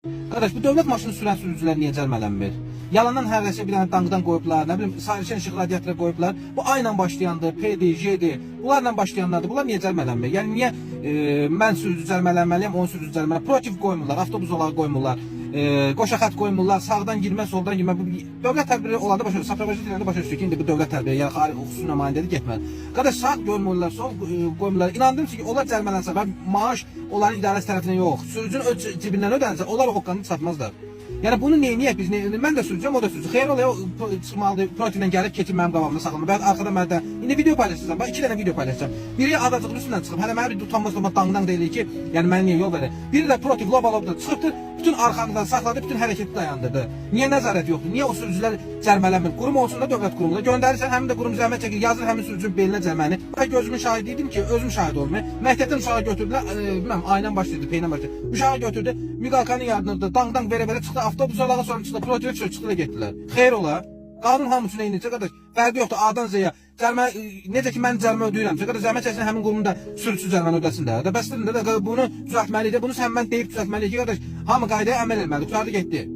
Qardaş, bu dövlət maşını sürən sürücülər niyə cərimələnmir? Yalandan hərəsə bir dənə danqdan qoyublar, nə bilim, sarışın işıq radiatora qoyublar. Bu A ilə başlayandır, P-dir, J-dir. Bunlarla başlayanlardır. Bunlar niyə cərimələnmir? Yəni niyə mən sürücü cərimələnməliyəm, onun sürücü cərimələnmir? Protiv qoymurlar, avtobus olağı qoymurlar. Qoşa xətt qoymurlar, sağdan girmə, soldan girmə. Bu dövlət tədbiri olanda başa saprovacı deyəndə başa düşdük ki, indi bu dövlət tədbiri, yəni xarici xüsusi nümayəndədir, getməli. Qardaş, sağ görmürlər, sol qoymurlar. İnandım ki, onlar cərimələnsə və maaş onların idarəsi tərəfindən yox, sürücünün öz cibindən ödənilsə, onlar o hoqqanı satmazlar. Yəni bunu neyniyək biz? Mən də sürücüyəm, o da sürücü. Xeyir ola, o çıxmalıdır, protivlə gəlib keçib mənim qabağımda saxlama. Bəli, arxada mən də indi video paylaşacağam. Bax, iki dənə video paylaşacağam. Biri adacıqlı üstündən çıxıb, hələ mənə bir utanmaz olma danqdan da eləyir ki, yəni mənə niyə yol verir? Biri də protiv loba lobda çıxıbdır, bütün arxamdan saxladı, bütün hərəkəti dayandırdı. Niyə nəzarət yoxdur? Niyə o sürücülər cərimələnmir? Qurum olsun da dövlət qurumunda göndərirsən, həmin də qurum zəhmət çəkir, yazır həmin sürücünün belinə cəriməni. Bax, gözümün şahidi idim ki, özüm şahid olmayım. Məktəbdən uşağı götürdülər, bilməm, aynan başlayırdı, peynə başlayırdı. Uşağı götürdü, miqalkanın yardımında dang dang verə verə çıxdı, avtobus olağa sonra çıxdı, protivə çıxdı, çıxdı da getdilər. Xeyr ola. Qanun hamı üçün eynidir qardaş. Fərqi yoxdur A-dan Z-yə. Cərimə necə ki mən cərimə ödəyirəm. Qardaş, zəhmət çəksin həmin qurumun da sürücüsü cəriməni ödəsin də. Da bəsdir də, bunu düzəltməliyik də. Bunu sən mən deyib düzəltməliyik ki, qardaş, hamı qaydaya əməl etməlidir. Qurtardı getdi.